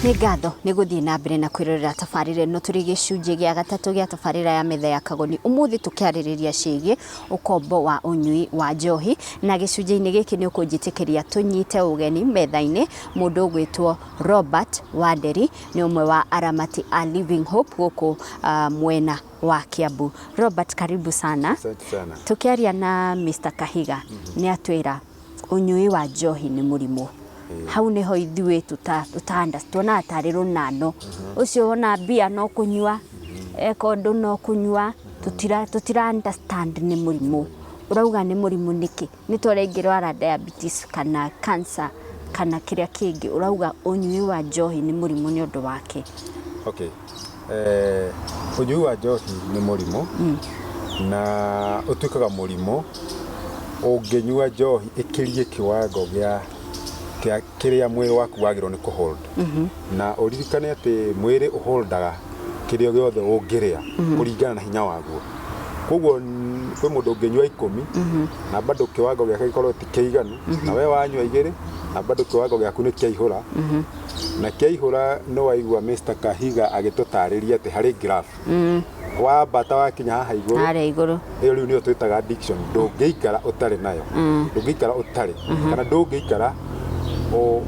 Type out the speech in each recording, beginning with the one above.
Nĩ ngatho nĩ gũthiĩ na mbere na kwĩrorera tabarĩra ĩno. Tũrĩ gĩcunjĩ gĩa gatatũ gĩa tabarĩra ya Metha ya Kagoni. Ũmũthĩ tũkĩarĩrĩria ciĩgiĩ ũkombo wa ũnyui wa njohi, na gĩcunjĩ-inĩ gĩkĩ nĩ ũkũnjĩtĩkĩria tũnyite ũgeni metha-inĩ mũndũ ũgwĩtwo Robert Wanderi, nĩ ũmwe wa aramati a Living Hope gũkũ mwena wa Kiambu. Robert, karibu sana. Asante sana. Tũkĩaria na Mr. Kahiga nĩ atwĩra ũnyui wa njohi nĩ mũrimũ. Hau nĩho ithuĩ tũta tuonaga tarĩ rũnano. Ũcio wona mbia no kũnyua, eka ũndũ no kũnyua, tũtira understand nĩ mũrimũ. Ũrauga nĩ mũrimũ nĩkĩ? Nĩ ta ũrĩa ingĩrwara diabetes kana cancer kana kĩrĩa kĩngĩ, ũrauga ũnyui wa njohi nĩ mũrimũ nĩ ũndũ wake? Okay. Ũnyui wa njohi nĩ mũrimũ na ũtuĩkaga mũrimũ ũngĩnyua njohi ĩkĩrie kĩwango gĩa kĩrĩa mwĩrĩ waku wagĩrĩirwo nĩ kũhold. Na ũririkane atĩ mwĩrĩ ũholdaga kĩrĩa gĩothe ũngĩrĩa kũringana na hinya waguo. Koguo kwĩ mũndũ ũngĩnyua 10 na bado kĩwango gĩake gĩkorwo ti kĩiganu, na we wanyua 2 na bado kĩwango gĩaku nĩ kĩaihũra. Na kĩaihũra nĩ waigua Mr. Kahiga agĩtũtarĩria atĩ harĩ graph. Wambata wakinya haha igũrũ. Harĩa igũrũ. Ĩyo rĩu nĩyo twĩtaga addiction. Ndũngĩikara ũtarĩ nayo. Ndũngĩikara ũtarĩ. Kana ndũngĩikara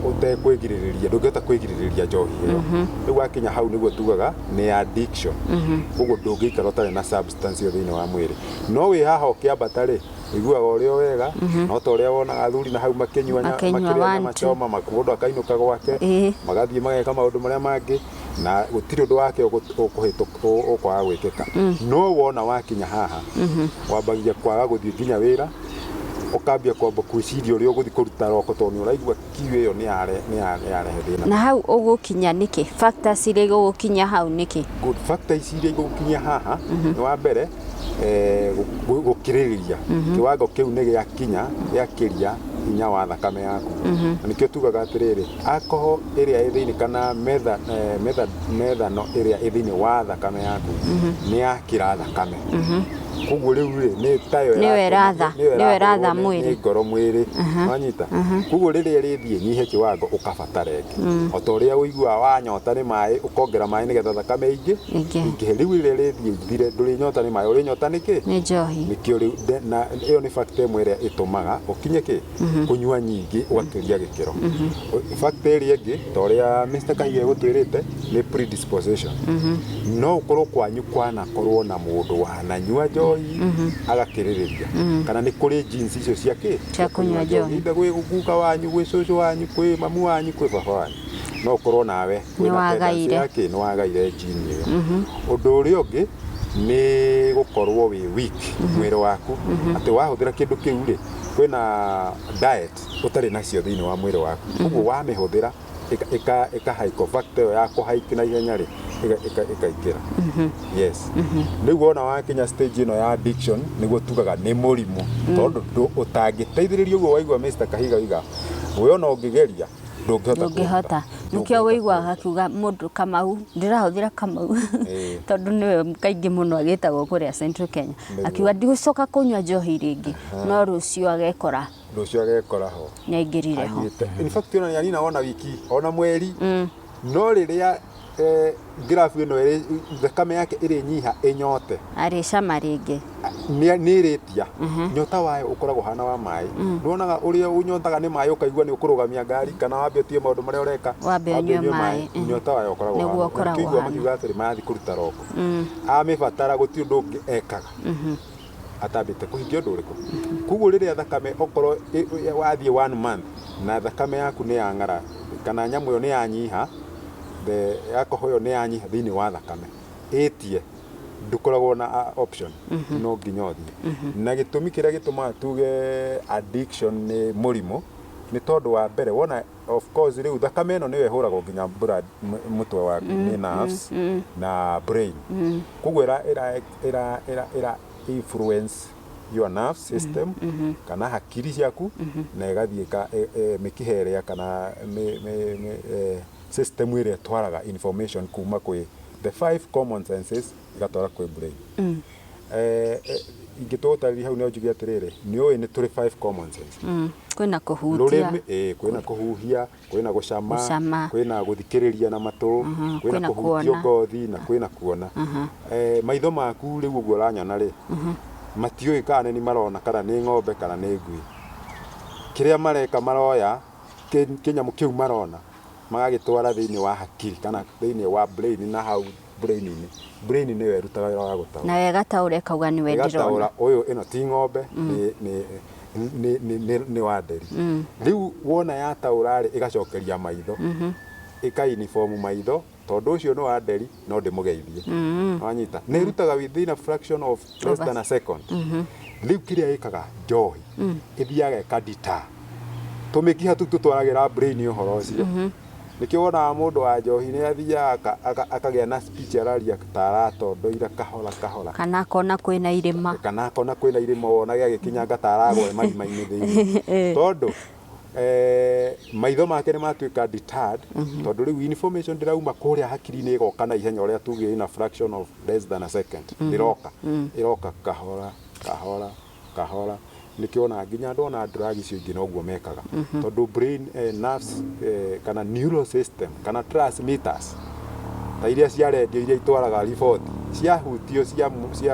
ũtekwĩgirĩrĩria, ndũngĩhota kwĩgirĩrĩria njohi ĩyo. Rĩu wakinya hau nĩguo tugaga nĩ addiction. Koguo ndũngĩikara ũtarĩ na substance ĩyo thĩinĩ wa mwĩrĩ. No wĩ haha ũkĩambata rĩ, ũiguaga ũrĩ o wega, no ta ũrĩa wonaga athuri na hau makĩnyua Makĩnyua makĩrĩa one, nyama two. choma, mũndũ akainũka gwake, magathiĩ mageka maũndũ marĩa mangĩ, na gũtirĩ ũndũ wake ũkwaga gwĩkĩka. No wona wakinya haha, wambagia kwaga gũthiĩ nginya wĩra, ũkambia kwamba gwĩciria ũrĩa ũgũthiĩ kũruta roko tondũ nĩ ũraigua kiu ĩyo nĩ yarehe thĩna. Na hau ũgũkinya nĩkĩ? Factors iria igũgũkinya hau nĩkĩ? Good. Factor ici iria igũgũkinyia haha nĩ wa mbere gũkirĩrĩria kiwango kĩu nĩ gĩakinya gĩakĩria hinya wa thakame yaku. Na nĩkĩo tugaga atĩrĩrĩ, alcohol ĩrĩa ĩ thĩinĩ kana methano ĩrĩa ĩ thĩinĩ wa thakame yaku nĩ yakĩra thakame. Koguo rĩu rĩ, nĩ tayo Nĩyo ĩratha, nĩyo nĩyo ĩratha ĩrahũrwo mwĩrĩ. nĩ ngoro mwĩrĩ. Wanyita? Koguo rĩrĩa rĩthiĩ nyihe kiwango ũkabatara ĩngĩ. O ta ũrĩa ũiguaga wanyota nĩ maĩ, ũkongera maĩ nĩgetha thakame Ĩingĩhe. Ĩingĩhe. Rĩu rĩrĩa rĩthiĩ ithire, ndũrĩnyota nĩ maĩ, ũrĩnyota nĩ kĩ? Nĩ njohi. Nĩkĩo rĩu na ĩyo nĩ factor ĩmwe ĩrĩa ĩtũmaga ũkinye kĩ? Kũnyua nyingĩ ũgakĩria gĩkĩro. Factor ĩrĩa ĩngĩ ta ũrĩa Mr. Kahiga egũtwĩrĩte nĩ predisposition. No ũkorwo kwanyu kwanakorwo na mũndũ wananyua njohi agakĩrĩrĩria, kana nĩ kũrĩ genes icio cia kĩ? Cia kũnyua njohi. Either gwĩ guka wanyu, gwĩ cũcũ wanyu, kwĩ mamu wanyu, kwĩ baba wanyu, no ũkorwo nawe Nĩ kwĩna tendency wagaire. ya kĩ? Nĩ wagaire gene ĩyo. Ũndũ ũrĩa ũngĩ nĩ gũkorwo wĩ weak mwĩrĩ waku, atĩ wahũthĩra kĩndũ kĩu rĩ, kwĩna diet ũtarĩ nacio thĩinĩ wa mwĩrĩ waku, koguo wamĩhũthĩra ĩka hike, factor ĩyo ya kũhike na ihenya rĩ, ĩkaingĩra. Yes, rĩu wona wakinya stage ĩno ya addiction nĩguo tugaga nĩ mũrimũ, tondũ ũtangĩteithĩrĩria ũguo. Waigua Mr. Kahiga oiga we ona ũngĩgeria ndũngĩhota. Ndũngĩhota. Nĩkĩo wĩiguaga akiuga mũndũ Kamau, ndĩrahũthĩra Kamau tondũ nĩwe kaingĩ mũno agĩtagwo kũrĩa Central Kenya, akiuga ndigũcoka kũnyua njohi rĩngĩ, no rũciũ agekora Rũciũ agekora ho nĩaingĩrire ho. Anyuĩte. In fact, ona nĩanina ona wiki ona mweri, no rĩrĩa graph ĩno ĩrĩ thakame yake ĩrĩnyiha ĩnyote, arĩcama rĩngĩ. Nĩ ĩrĩtia nyota wayo ũkoragwo hana wa maĩ. Nĩwonaga ũrĩa ũnyotaga nĩ maĩ, ũkaigua nĩ ũkũrũgamia ngari kana wambe ũtige maũndũ marĩa ũreka, wambe ũnyue maĩ. Nyota wayo ũkoragwo Nĩguo hana. ũkoragwo Nĩkĩo ũiguaga hana. makiuga atĩrĩ marathiĩ kũruta roko, amĩbatara gũtirĩ ũndũ ũngĩ ekaga atambĩte kũhingia ũndũ ũrĩkũ. Koguo rĩrĩa thakame okorwo wathiĩ one month na thakame yaku nĩ yang'ara kana nyamũ ĩyo nĩ yanyiha, the alcohol ĩyo nĩ yanyiha thĩinĩ wa thakame, ĩtie ndũkoragwo na option, no nginya ũthiĩ. Na gĩtũmi kĩrĩa gĩtũmaga tuge addiction nĩ mũrimũ nĩ tondũ wa mbere wona, of course, rĩu thakame ĩno nĩyo ĩhũragwo nginya blood mũtwe waku nĩ nerves na brain. Koguo ĩra influence your nerve system kana hakiri ciaku na ĩgathiĩ mĩkiha ĩrĩa kana system ĩrĩa ĩtwaraga information kuma kwĩ the five common senses ĩgatwara kwĩ brain. Ingĩtũtarĩria hau no njuge atĩrĩrĩ, nĩ ũĩ nĩ tũrĩ five common sense. Kwĩna kũhutia. Rũrĩmĩ, ĩĩ, kwĩna kũhuhia, kwĩna gũcama, Gũcama. Kwĩna gũthikĩrĩria na matũ, kwĩna Kwĩna kũhutio kuona. Ngothi na kwĩna kuona. Maitho maku rĩu ũguo ũranyona rĩ, matiũĩ kana nĩ marona kana nĩ ng'ombe kana nĩ ngui. Kĩrĩa mareka, maroya kĩnyamũ kĩu marona, magagĩtwara thĩinĩ wa hakiri kana thĩinĩ wa brain, na hau brain-inĩ, brain nĩyo ĩrutaga wĩra wa gũtaũra. Na wega taũra ĩkauga nĩwe ndĩrona. Ĩgataũra ũyũ, ĩno ti ng'ombe, nĩ wa nderi. Rĩu wona yataũra rĩ, ĩgacokeria maitho, ĩka uniform maitho, tondũ ũcio nĩ wa nderi, no ndĩmũgeithie. Wanyita? Nĩ ĩrutaga within a fraction of less than a second. Rĩu kĩrĩa ĩkaga njohi, ĩthiaga ĩkadita tũmĩkiha tũu tũtwaragĩra brain ũhoro ũcio. Nĩkĩo wonaga mũndũ wa njohi nĩ athiaga akagĩa na speech, araria ta aratondoira kahora kahora. Kana akona kwĩna irĩma. Kana akona kwĩna irĩma, wonage agĩkinyanga ta aragwa marima-inĩ thĩinĩ, tondũ maitho make nĩ matuĩka deterred, tondũ rĩu information ndĩrauma kũrĩa hakiri-inĩ ĩgoka na ihenya ũrĩa tugire, in a fraction of less than a second. Ndĩroka, ĩroka kahora kahora kahora. Nĩkĩo ona nginya andũ ona drug icio ingĩ noguo mekaga, tondũ brain, nerves, kana neural system kana transmitters ta iria cia rendio iria itwaraga riboti ciahutio cia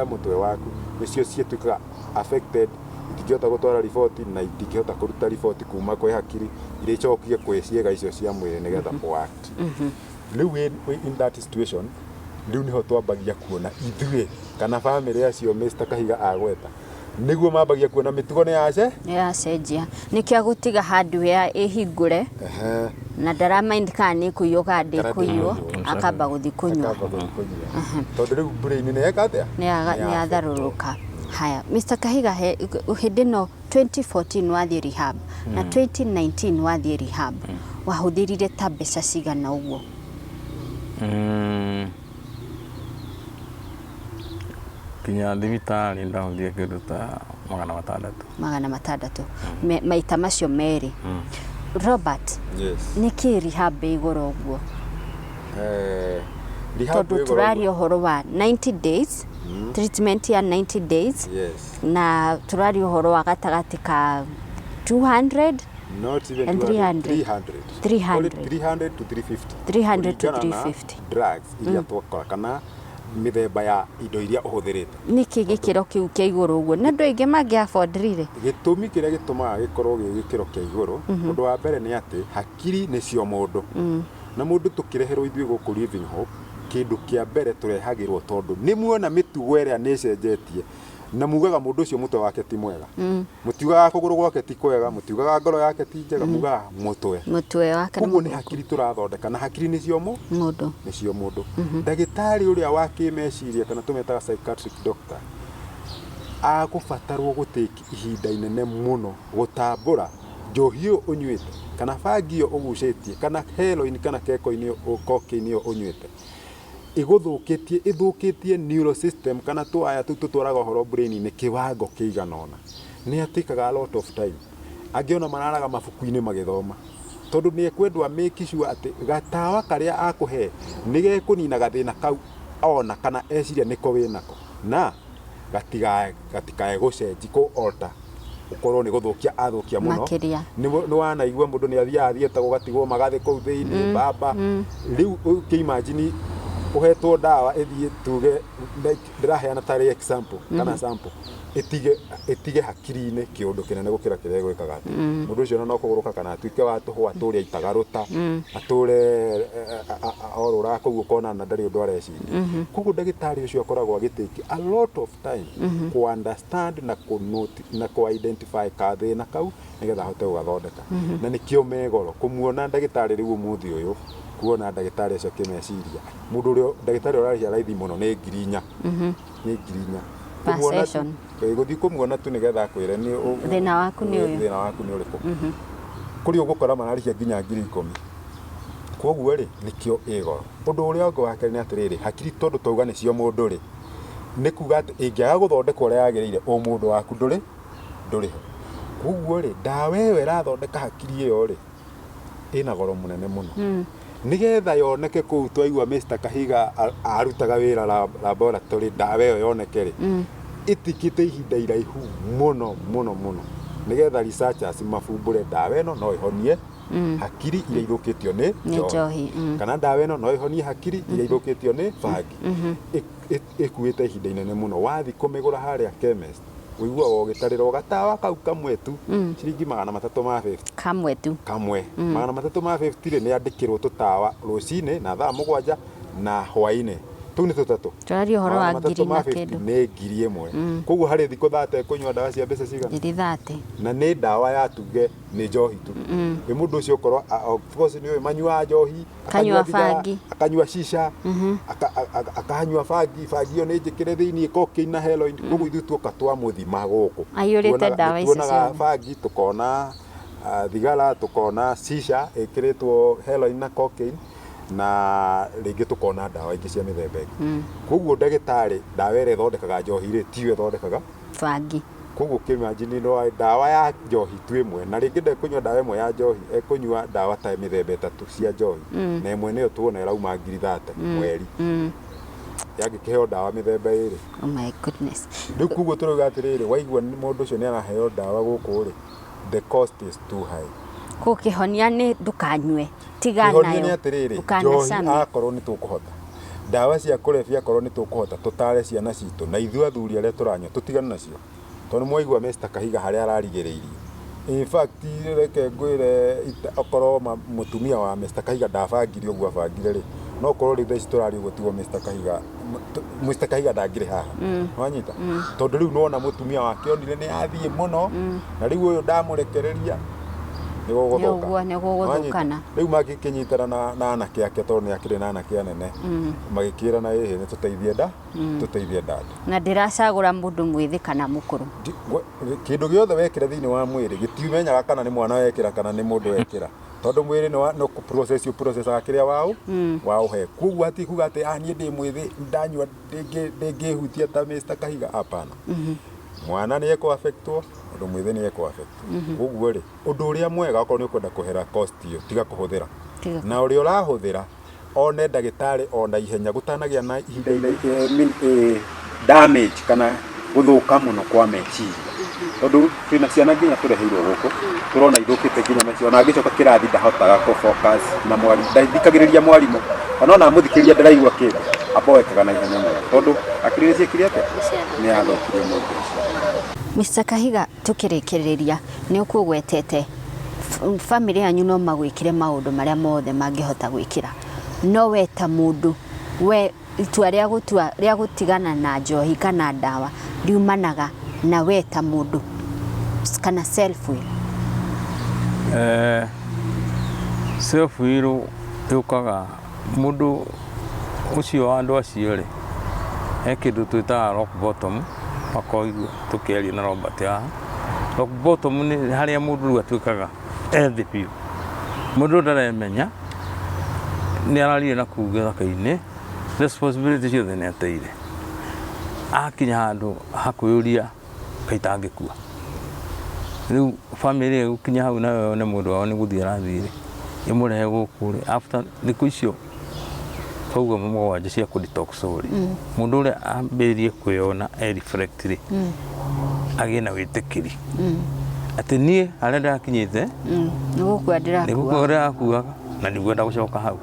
mũtwe waku, nĩcio ciĩtuĩkaga affected, itingĩhota gũtwara riboti na itingĩhota kũruta riboti kuma kwĩ hakiri iria icokie kwĩ ciĩga icio cia mwĩrĩ nĩgetha ũact. Rĩu in that situation, rĩu nĩho twambagia kuona ithuĩ kana bamĩrĩ acio Mr. Kahiga agweta, nĩguo mambagia kuona mĩtugo nĩ yace. Nĩ yacenjia, nĩkĩo agũtiga hardware ĩhingũre na ndaramind kana nĩ kũiywo kana ndĩkũiywo. Ndĩkũiywo. Akamba gũthiĩ kũnyua. Akamba gũthiĩ kũnyua, tondũ rĩu brain nĩ yeka atĩa? Nĩ yatharũrũka. Haya, Mr. Kahiga, hĩndĩ ĩno 2014 wathiĩ rehab na 2019 wathiĩ rehab, wahũthĩrire ta mbeca cigana ũguo? Kinya thibitarĩ ndahũthire kĩndũ ta 600. 600 maita macio merĩ. Robert, Yes. nĩkĩ rehab ĩ igũrũ ũguo? Rehab Tondũ ĩ igũrũ. Tũraria ũhoro wa 90 days treatment, ya 90 days, na tũraria ũhoro wa gatagatĩ ka 200 Not even and 200, 300. 300. 300. 300 to 350. 300 to Kũringana na 350. drugs iria twakora kana mĩthemba ya indo iria ũhũthĩrĩte. Nĩkĩ gĩkĩro kĩu kĩa igũrũ ũguo? Nĩ andũ aingĩ mangĩ afford rĩrĩ? Gĩtũmi kĩrĩa gĩtũmaga gĩkorwo gĩ gĩkĩro kĩa igũrũ, ũndũ wa mbere nĩ atĩ hakiri nĩcio mũndũ, na mũndũ tũkĩreherwo ithuĩ gũkũ Living Hope, kĩndũ kĩa mbere tũrehagĩrwo, tondũ nĩ muona mĩtugo ĩrĩa nĩ ĩcenjetie na mugaga mũndũ ũcio mũtwe wake ti mwega. Mũtiugaga kũgũrũ gwake ti kwega, mũtiugaga ngoro yake ti njega, mugaga mũtwe. Mũtwe wake nĩ Koguo nĩ mũthũku. Hakiri tũrathondeka, na hakiri nĩcio mũ mũndũ. Nĩcio mũndũ. Ndagĩtarĩ ũrĩa wa kĩmeciria, kana tũmetaga psychiatric doctor, agũbatarwo gũtĩki ihinda inene mũno gũtambũra njohi ĩyo ũnyuĩte kana bangi ĩyo ũgucĩtie kana heroin kana kekoini ĩyo, cocaine ĩyo ũnyuĩte, ĩgũthũkĩtie, ĩthũkĩtie neural system kana tũwaya tũu tũtwaraga ũhoro brain-inĩ kĩwango kĩigana ũna. Nĩ atĩkaga a lot of time. Angĩ ona mararaga mabuku-inĩ magĩthoma, tondũ nĩ ekwendwo make sure atĩ gatawa karĩa akũhe nĩ gekũnina gathĩna kau ona kana eciria nĩko wĩnako, na gatikae gũcenji kũ alter, ũkorwo nĩ gũthũkia athũkia mũno. Makĩria. Nĩ wanaigua mũndũ nĩ athiaga thieta gũgatigwo magathĩ kũu thĩinĩ baba. Rĩu ũkĩimagine ũhetwo ndawa ĩthiĩ, tuge like, ndĩraheana tarĩ example kana sample, ĩtige hakiri-inĩ kĩũndũ kĩnene gũkĩra kĩrĩa ĩgwĩkaga, atĩ mũndũ ũcio ona no kũgũrũka kana atuĩke wa tũhũ, atũre aitaga rũta, atũre orũraga kũu, ũkona na ndarĩ ũndũ areciria. Koguo ndagĩtarĩ ũcio akoragwo agĩtake a lot of time kũ understand na kũ note na kũ identify kathĩna kau nĩgetha ahote gũgathondeka, na nĩkĩo megoro kũmuona ndagĩtarĩ. Rĩu ũmũthĩ ũyũ kuona ndagĩtarĩ acio akĩmeciria, mũndũ ũrĩa ndagĩtarĩ ũrarĩhia raithi mũno nĩ 4,000, nĩ 4,000. Per Kũmuona tu- session. Gũthiĩ kũmuona tu nĩgetha akwĩre nĩ Thĩna waku nĩ ũyũ. Thĩna waku nĩ ũrĩkũ. Kũrĩ ũgũkora mararĩhia nginya 10,000. Koguo rĩ, nĩkĩo ĩ goro. Ũndũ ũrĩa ũngĩ wa kerĩ nĩ atĩrĩrĩ, hakiri tondũ twauga nĩcio mũndũ rĩ, nĩ kuga atĩ ĩngĩaga gũthondekwo ũrĩa yagĩrĩire, ũmũndũ waku ndũrĩ ho. Koguo rĩ, ndawa ĩyo ĩrathondeka hakiri ĩyo rĩ, ĩna goro mũnene mũno nĩgetha yoneke kũu. Twaigua Mr. Kahiga arutaga wĩra laboratory, ndawa ĩyo yoneke rĩ, Ĩtikĩte ihinda iraihu mũno mũno mũno nĩgetha researchers mabumbũre ndawa ĩno no ĩhonie hakiri iria ithũkĩtio nĩ Nĩ njohi. Kana ndawa ĩno no ĩhonie hakiri iria ithũkĩtio nĩ bangi. Ĩkuĩte ihinda inene mũno. Wathiĩ kũmĩgũra harĩa chemist, ũiguaga ũgĩtarĩrwo gatawa kau kamwe tu ciringi 350. Kamwe tu. Kamwe 350 rĩ, nĩ andĩkĩrwo tũtawa rũcinĩ na thaa 7 na hwainĩ, tũu nĩ tũtatũ. Tũraria ũhoro wa 350 ngiri na kĩndũ. Nĩ 1000. Koguo harĩ thikũ 30 kũnyua ndawa cia mbeca cigana? 30,000. Na nĩ ndawa ya tuge nĩ njohi tu. Ĩ mũndũ ũcio okorwo of course nĩ ũĩ manyuaga njohi, Akanyua akanyua thigara, bangi. Akanyua shisha, akanyua bangi. Bangi ĩyo nĩ njĩkĩre thĩiniĩ cocaine na heroin. Koguo ithuĩ tuoka twamũthima gũkũ, Aiyũrĩte ndawa icio tuonaga ciothe. Bangi, tukona thigara, tukona shisha ĩkĩrĩtwo heroin na cocaine, na rĩngĩ tukona ndawa ingĩ cia mĩthemba ĩngĩ. Koguo ndagĩtarĩ, ndawa ĩrĩa ĩthondekaga njohi rĩ, tiyo ĩthondekaga bangi. Koguo kĩmagine no ndawa ya njohi tu ĩmwe, na rĩngĩ ndekũnyua ndawa ĩmwe ya njohi, ekũnyua ndawa ta mĩthemba ĩtatũ cia njohi, na ĩmwe nĩyo tuona ĩrauma 30,000 mweri, yangĩkĩheo ndawa mĩthemba ĩrĩ. Oh my goodness. Rĩu koguo tũrauga atĩrĩrĩ, waigua mũndũ ũcio nĩ araheo ndawa gũkũ rĩ, the cost is too high. Kũ kĩhonia nĩ ndũkanyue, tiga Kĩhonia nayo. nĩ atĩrĩrĩ, njohi Ndũkanacame. akorwo nĩ tũkũhota, ndawa cia kũrebia akorwo nĩ tũkũhota, tũtare ciana citũ na ithuĩ athuri arĩa tũranyua tũtigane nacio, tondũ mwaigua Mr. Kahiga harĩa ararigĩrĩirie. In fact, reke ngwĩre, okorwo mũtumia wa Mr. Kahiga ndabangire ũguo abangire rĩ, no korwo rĩu thaa ici tũraria ũguo tiguo Mr. Kahiga, Mr. Kahiga ndangĩrĩ haha. Wanyita, tondũ rĩu nĩwona mũtumia wake onire nĩ athiĩ mũno, na rĩu ũyũ ndamũrekereria nĩ gũgũthũka. Nĩ ũguo, nĩ gũgũthũkana. Wanyita? Rĩu magĩkĩnyitana na anake ake, tondũ nĩ akĩrĩ na anake anene, magĩkĩrana ĩhĩ nĩ tũteithie nda, tũteithie ndanda. Na ndĩracagũra mũndũ mwĩthĩ kana mũkũrũ. Kĩndũ gĩothe wekĩra thĩinĩ wa mwĩrĩ gĩtimenyaga kana nĩ mwana wekĩra kana nĩ mũndũ wekĩra, tondũ mwĩrĩ nĩ no process processaga kĩrĩa waũhe. Koguo hati kuga atĩ ah, niĩ ndĩ mwĩthĩ, ndanyua ndĩngĩhutia ta Mr. Kahiga, hapana. Mwana nĩ ekũ affectwo, mũndũ mwĩthĩ nĩ ekũ affectwo. Koguo rĩ, ũndũ ũrĩa mwega, okorwo nĩ ũkwenda kũhera cost ĩyo, tiga kũhũthĩra. Tiga. Na ũrĩa ũrahũthĩra one ndagĩtarĩ ona ihenya gũtanagĩa na ihinda damage kana gũthũka mũno kwa meciria, tondũ twĩna ciana nginya tũreheirwo gũkũ tũrona ithũkĩte nginya meciria, ona angĩcoka kĩrathi ndahotaga kũ focus na mwarimũ, ndathikagĩrĩria mwarimũ, kana ona amũthikĩrĩria ndaraigua kĩndũ, aboekaga na ihenya mũno, tondũ hakiri nĩ ciĩkire atĩa, nĩ yathũkirie mũndũ ũcio. Mr. Kahiga, tukĩrĩkĩrĩria, nĩ ũkũgwetete family yanyu no magwĩkĩre maũndũ marĩa mothe mangĩhota gwĩkĩra, no we ta mũndũ, we itua rĩa gũtua rĩa gũtigana na njohi kana ndawa riumanaga na we ta mũndũ kana self will? Self will yũkaga mũndũ ũcio wa andũ acio rĩ, he kĩndũ twĩtaga rock bottom. Makoigua tũkĩaria na Robert haha, rock bottom nĩ harĩa mũndũ rĩu atuĩkaga ethĩ biũ, mũndũ ndaremenya nĩ ararire na kũu gĩthaka-inĩ, responsibility ciothe nĩ ateire, akinya handũ hakwĩyũria kaĩ itangĩkua. Rĩu family ĩgũkinya hau nayo yone mũndũ wao nĩ gũthiĩ arathiĩ rĩ, ĩmũrehe gũkũ rĩ, after thikũ icio twauga 7 cia kũ detox rĩ, mũndũ ũrĩa ambĩrĩrie kwĩyona e reflect rĩ, agĩe na wĩtĩkĩri atĩ niĩ harĩa ndĩrakinyĩte Nĩ gũkua nĩ ndĩrakua. Gũkua ndĩrakuaga na ndigwenda gũcoka hau.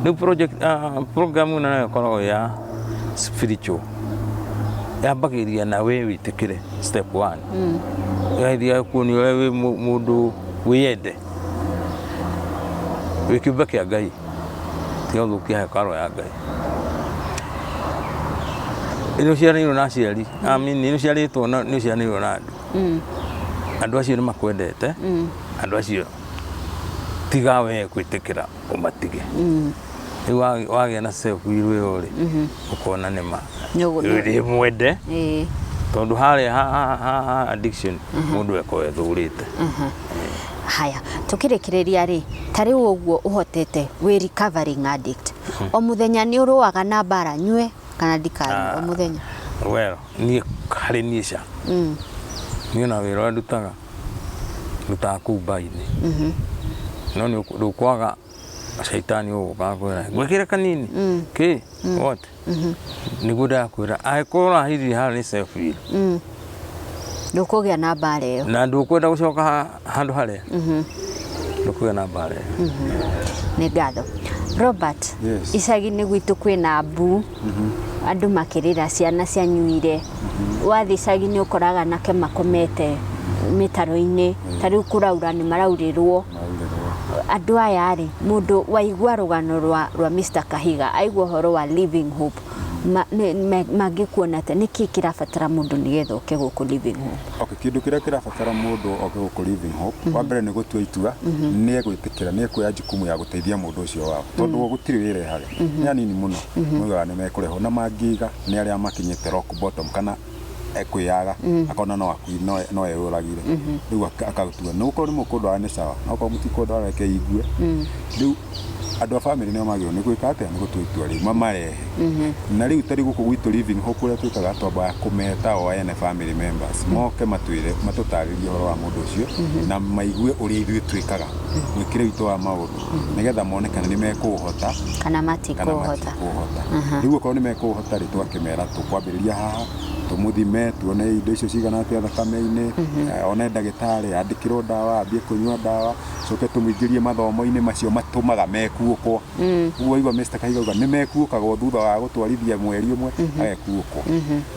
Rĩu project, program ĩno nayo ĩkoragwo ya spiritual, yambagĩrĩria na we wĩtĩkĩre, step one, ĩgathiĩ kuonia ũrĩa wĩ mũndũ wĩyende, wĩ kĩũmbe kĩa Ngai, tiga gũthũkia hekaro ya Ngai. Nĩ ũciaranĩirwo na aciari, I mean, nĩ ũciarĩtwo na nĩ ũciaranĩirwo na andũ, andũ acio nĩ makwendete, andũ acio tiga we gwĩtĩkĩra ũmatige. Rĩu wagĩa na self will ĩyo rĩ, ũkona nĩ ma rĩ mwende, tondũ harĩa ha addiction mũndũ ekorwo ethũrĩte. Haya, tukĩrĩkĩrĩria rĩ, ta rĩu ũguo ũhotete wĩ recovering addict, o mũthenya nĩ ũrũaga na mbara, nyue kana ndikanyue, o mũthenya? Well, niĩ harĩ niĩ ca, niĩ ona wĩra ũrĩa ndutaga, ndutaga kũu mba-inĩ, no nĩ ndũkwaga Caitani ũgũka akwĩra gwĩkĩre kanini kĩ what nĩguo ndakwĩra angĩkorwo ũrahithire haha nĩ self will. Ndũkũgĩa na mbara ĩyo. Na ndũkwenda gũcoka handũ harĩa ndũkũgĩa na mbara ĩyo. Nĩ ngatho, Robert. Yes. Icagi-inĩ gwitũ kwĩna mbu, andũ makĩrĩra ciana cianyuire. Wathiĩ icagi-inĩ ũkoraga anake makomete mĩtaro-inĩ, ta rĩu kũraura nĩ maraurĩrwo. Maurĩrwo. Andũ aya rĩ, mũndũ waigua rũgano rwa Mr. Kahiga, aigua ũhoro wa Living Hope, mangĩkuona atĩa? Nĩkĩ kĩrabatara mũndũ nĩgetha oke gũkũ Living Hope? Okay, kĩndũ kĩrĩa kĩrabatara mũndũ oke gũkũ Living Hope, wa mbere nĩ gũtua itua nĩ egwĩtĩkĩra, nĩ ekuoya jukumu ya gũteithia mũndũ ũcio wao, tondũ gũtirĩ wĩrehaga, nĩ anini mũno moigaga nĩ mekũrehwo, na mangĩiga nĩ arĩa makinyĩte rock bottom kana ekwĩyaga akona no akui no eyũragire. Rĩu akatua nĩ gũkorwo nĩ mũkũndwara nĩ sawa, no korwo mũtikũndwara reke igue. Rĩu andũ a famĩlĩ nĩo magĩrĩirwo nĩ gwĩka atĩa? Nĩ gũtua itua rĩu mamarehe. Na rĩu tarĩ gũkũ gwitũ Living Hope, ũrĩa twĩkaga, twambaga kũmeta o ene family members moke matwĩre, matũtarĩrie ũhoro wa mũndũ ũcio na maigue ũrĩa ithuĩ twĩkaga, mwĩkĩre witũ wa maũndũ, nĩgetha mone kana nĩ mekũũhota kana kana matikũhota. Matikũhota. Rĩu okorwo nĩ mekũhota rĩ, twakĩmera tũkwambĩrĩria haha, tũmũthime, tuone indo icio cigana atĩa thakame-inĩ, one ndagĩtarĩ, andĩkĩrwo ndawa, ambie kũnyua ndawa, coke tũmũingĩrie mathomo-inĩ macio matũmaga mekuũkwo. Ũguo waigua Mr. Kahiga auga nĩ mekuũkagwo thutha wa gũtwarithia mweri ũmwe, agekuũkwo.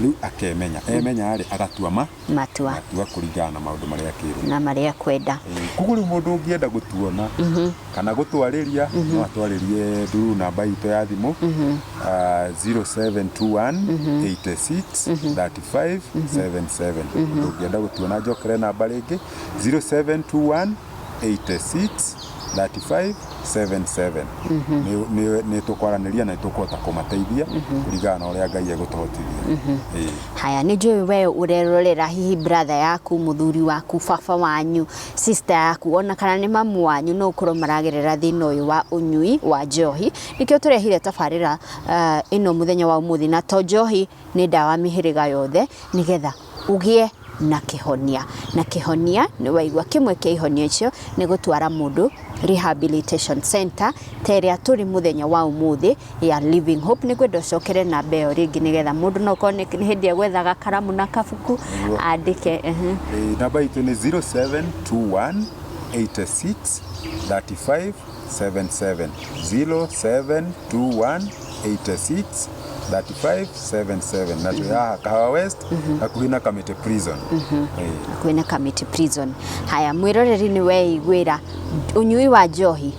Rĩu akemenya, emenya rĩ, agatua ma matua matua kũringana na maũndũ marĩa akĩrwo na marĩa kwenda. Koguo rĩu mũndũ ũngĩenda gũtuona kana gũtwarĩria, no atwarĩrie through namba itũ ya thimũ, 0721 86 35 77. Mũndũ ũngĩenda gũtuona, njokere namba rĩngĩ, 0721 86 35 77. Nĩ tũkwaranĩria na nĩ tũkũhota kũmateithia kũringana na ũrĩa Ngai egũtũhotithia. Ĩĩ. Haya, nĩ njũĩ we ũrerorera, hihi brother yaku, mũthuri waku, baba wanyu, sister yaku, ona kana nĩ mamu wanyu, no ũkorwo maragerera thĩna ũyũ wa ũnyui wa njohi. Nĩkĩo tũrehire tabarĩra ĩno mũthenya wa ũmũthĩ, na to njohi, nĩ ndawa mĩhĩrĩga yothe, nĩgetha ũgĩe na kĩhonia. Na kĩhonia nĩ waigua, kĩmwe kĩa ihonia icio nĩ gũtwara mũndũ rehabilitation center ta ĩrĩa tũrĩ mũthenya wa ũmũthĩ ya Living Hope. Nĩ ngwenda ũcokere namba ĩyo rĩngĩ, nĩgetha mũndũ no korwo nĩ hĩndĩ egwethaga karamu na kabuku andĩke. Ĩĩ, namba itũ nĩ 0721 86 35 77, 0721 86 35 77, na twĩ haha Kahawa West, hakuhĩ na Kamiti Prison. Ĩĩ. Hakuhĩ na Kamiti Prison. Haya, mwĩroreri, nĩ weiguĩra, ũnyui wa njohi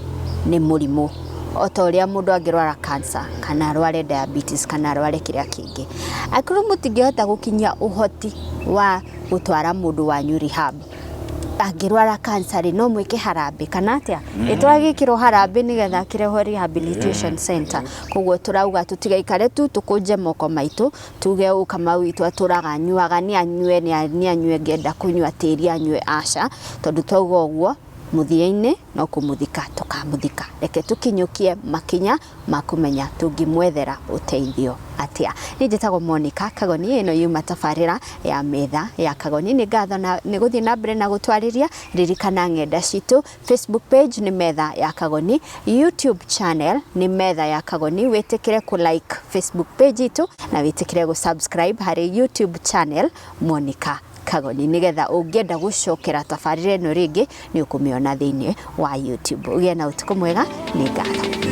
nĩ mũrimũ o ta ũrĩa mũndũ angĩrwara cancer kana arware diabetes kana arware kĩrĩa kĩngĩ. Angĩkorwo mũtingĩhota gũkinyia ũhoti wa gũtwara mũndũ wanyu rehab, angĩrwara cancer rĩ, no mwĩke harambĩ kana atĩa? Ĩtwagĩkĩrwo harambĩ nĩgetha akĩrehwo rehabilitation center. Koguo tũrauga tũtigaikare tu tũkũnje moko maitũ, tuge ũũ Kamau witũ atũraga anyuaga, nĩ anyue, nĩ anyue, ngenda kũnyua tĩri anyue. Aca, tondũ twauga ũguo, mũthia-inĩ no kũmũthika tũkamũthika. Reke tũkinyũkie makinya ma kũmenya tũngĩmwethera ũteithio atĩa. Niĩ njĩtagwo Monica Kagoni, ĩno yuma tabarĩra ya Metha ya Kagoni. Nĩ ngatho na nĩ gũthiĩ na mbere na gũtwarĩria. Ririkana ng'enda citũ, Facebook page nĩ Metha ya Kagoni, YouTube channel nĩ Metha ya Kagoni. Wĩtĩkĩre kũ like Facebook page itũ na wĩtĩkĩre gũ subscribe harĩ YouTube channel Monica Kagoni, nĩgetha ũngĩenda gũcokera tabarĩra ĩno rĩngĩ nĩ ũkũmĩona thĩinĩ wa YouTube. Ũgĩe na ũtukũ mwega, nĩ ngatho.